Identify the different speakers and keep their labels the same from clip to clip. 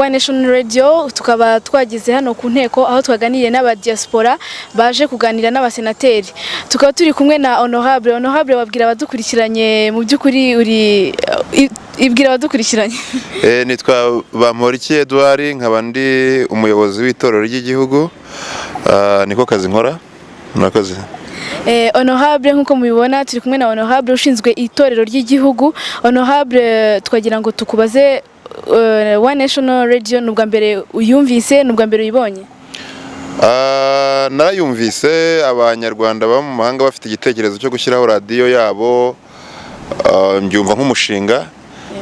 Speaker 1: One Nation Radio. Tukaba twageze hano ku nteko aho twaganiriye n'aba diaspora baje kuganira n'abasenateri. Tukaba turi kumwe na honorable. Honorable, wabwira abadukurikiranye mu by'ukuri uri ibwira abadukurikiranye.
Speaker 2: Nitwa Bamporiki Edouard, nkaba ndi umuyobozi w'itorero ry'igihugu. Niko kazi nkora. Murakoze.
Speaker 1: Honorable, nk'uko mubibona turi kumwe na honorable ushinzwe itorero ry'igihugu. Honorable, twagira ngo tukubaze, One National Radio ni ubwa mbere uyumvise, ni ubwa mbere uyibonye?
Speaker 2: Narayumvise Abanyarwanda baba mu mahanga bafite igitekerezo cyo gushyiraho radiyo yabo, mbyumva nk'umushinga.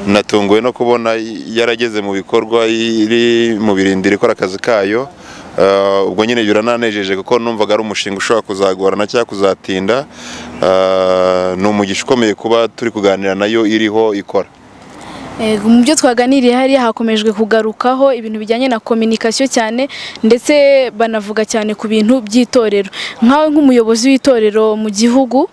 Speaker 2: Natunguwe no kubona yarageze mu bikorwa, iri mu birindiro ikora akazi kayo. Ubwo nyine birananejeje kuko numvaga ari umushinga ushobora kuzagorana cyangwa kuzatinda. Ni umugisha ukomeye kuba turi kuganira nayo iriho ikora.
Speaker 1: Mu byo twaganiriye hariya hakomejwe kugarukaho ibintu bijyanye na communication cyane, ndetse banavuga cyane ku bintu by'itorero. Nkawe nk'umuyobozi w'itorero mu gihugu,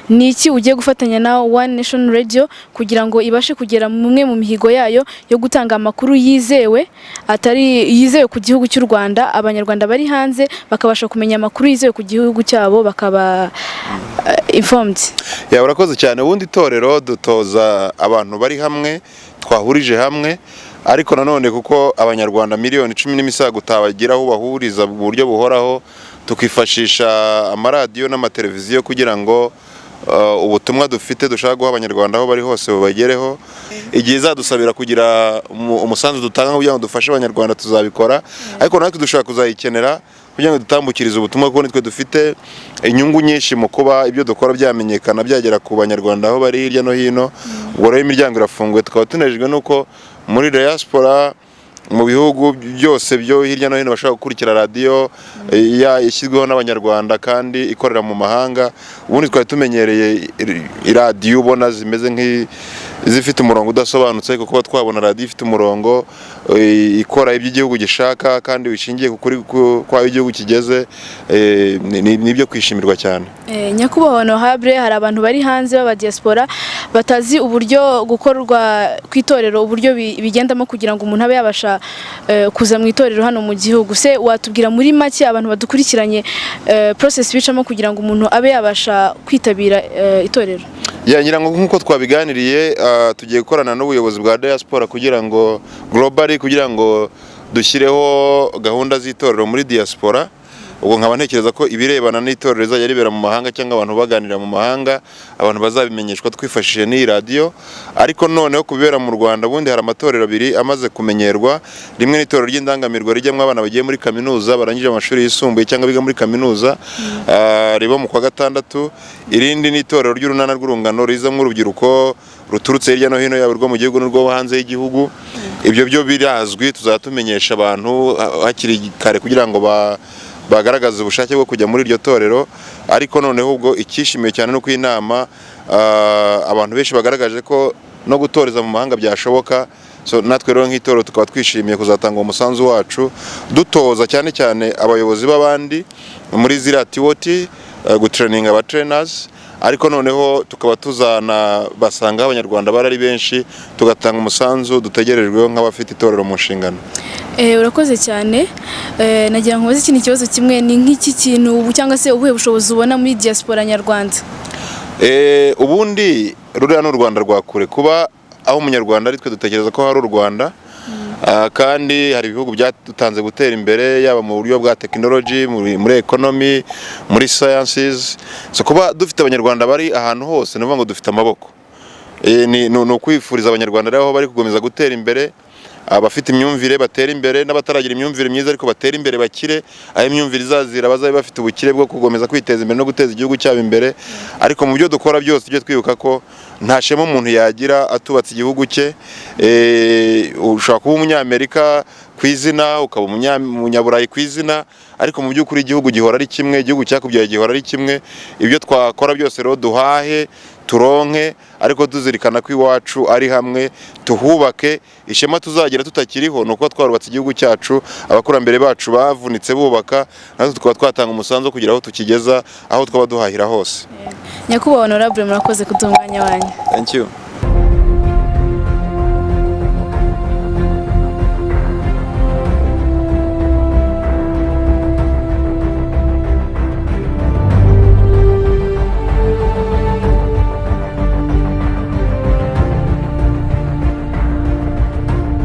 Speaker 1: ni iki ugiye gufatanya na One Nation Radio kugira ngo ibashe kugera mumwe mu mihigo yayo yo gutanga amakuru yizewe, atari yizewe ku gihugu cy'u Rwanda, Abanyarwanda bari hanze bakabasha kumenya amakuru yizewe ku gihugu cyabo, bakaba informed?
Speaker 2: Ya, urakoze cyane. Ubundi itorero dutoza abantu bari hamwe, twahurije hamwe, ariko nanone kuko Abanyarwanda miliyoni 10 n'imisago utabagira aho bahuriza mu buryo buhoraho, tukifashisha amaradiyo n'amateleviziyo kugira ngo ubutumwa dufite dushaka guha Abanyarwanda aho bari hose bubagereho. Igihe izadusabira kugira umusanzu dutanga kugira ngo dufashe Abanyarwanda, tuzabikora, ariko natwe dushobora kuzayikenera kugira ngo dutambukirize ubutumwa, kuko nitwe dufite inyungu nyinshi mu kuba ibyo dukora byamenyekana, byagera ku Banyarwanda aho bari hirya no hino. Ubwo rero imiryango irafunguye. Tukaba tunejejwe n'uko muri diaspora, mu bihugu byose byo hirya no hino, bashobora gukurikira radiyo ishyizweho n'Abanyarwanda kandi ikorera mu mahanga. Ubundi twari tumenyereye iradiyo ubona zimeze nk'izifite umurongo udasobanutse, ariko kuba twabona radiyo ifite umurongo, ikora ibyo igihugu gishaka kandi wishingiye ku kuri kwaho igihugu kigeze, ni ibyo kwishimirwa cyane.
Speaker 1: Nyakubahwa honorable, hari abantu bari hanze b'aba diaspora batazi uburyo gukorwa kw'itorero, uburyo bigendamo kugira ngo umuntu abe yabasha kuza mu itorero hano mu gihugu. Se watubwira muri make abantu badukurikiranye process bicamo kugira ngo umuntu abe yabasha kwitabira itorero?
Speaker 2: Ya, ngira ngo nk'uko twabiganiriye, tugiye gukorana n'ubuyobozi bwa diaspora kugira ngo globally, kugira ngo dushyireho gahunda z'itorero muri diaspora. Ubwo nkaba ntekereza ko ibirebana n'itorero rizajya ribera mu mahanga cyangwa abantu baganira mu mahanga, abantu bazabimenyeshwa twifashishije n'iyi radiyo. Ariko noneho kubibera mu Rwanda, ubundi hari amatorero abiri amaze kumenyerwa. Rimwe ni itorero ry'indangamirwa rijyamo abana bagiye muri kaminuza, barangije amashuri yisumbuye cyangwa biga muri kaminuza, riba mu kwa gatandatu. Irindi ni itorero ry'Urunana rw'Urungano, rizamo urubyiruko ruturutse hirya no hino, yaba urwo mu gihugu n'urwo hanze y'igihugu. Ibyo byo birazwi, tuzajya tumenyesha abantu hakiri kare kugira ngo bagaragaze ubushake bwo kujya muri iryo torero. Ariko noneho ubwo icyishimiwe cyane no ku inama, abantu benshi bagaragaje ko no gutoreza mu mahanga byashoboka. So natwe rero nk'itorero tukaba twishimiye kuzatanga umusanzu wacu, dutoza cyane cyane abayobozi b'abandi muri ziriya TOT, gutraininga aba trainers, ariko noneho tukaba tuzanabasanga aho Abanyarwanda bari ari benshi, tugatanga umusanzu dutegerejweho nk'abafite itorero mu nshingano.
Speaker 1: Urakoze cyane. Nagira ngo nkubaze ikindi kibazo kimwe: ni nk'iki kintu ubu cyangwa se ubuhe bushobozi ubona muri diaspora nyarwanda?
Speaker 2: Ubundi ruriya ni u Rwanda rwa kure. Kuba aho Umunyarwanda ari, twe dutekereza ko hari u Rwanda. Kandi hari ibihugu byadutanze gutera imbere, yaba mu buryo bwa tekinoloji, muri economy, muri sciences. So kuba dufite Abanyarwanda bari ahantu hose, ni ukuvuga ngo dufite amaboko. Ni ukwifuriza Abanyarwanda rero aho bari gukomeza gutera imbere, abafite imyumvire batera imbere, n'abataragira imyumvire myiza ariko batera imbere bakire, aho imyumvire izazira bazabe bafite ubukire bwo gukomeza kwiteza imbere no guteza igihugu cyabo imbere. Ariko mu byo dukora byose tujye twibuka ko nta shema umuntu yagira atubatse igihugu cye. Ushobora kuba Umunyamerika ku izina, ukaba Umunyaburayi ku izina, ariko mu by'ukuri igihugu gihora ari kimwe, igihugu cyakubyaye gihora ari kimwe. Ibyo twakora byose rero, duhahe turonke, ariko tuzirikana ko iwacu ari hamwe, tuhubake. Ishema tuzagira tutakiriho ni uko twarubatse igihugu cyacu, abakurambere bacu bavunitse bubaka, natwe tukaba twatanga umusanzu kugira aho tukigeza, aho twaba duhahira hose.
Speaker 1: Nyakubahwa honorable, murakoze kuduha umwanya wanyu.
Speaker 2: Thank you.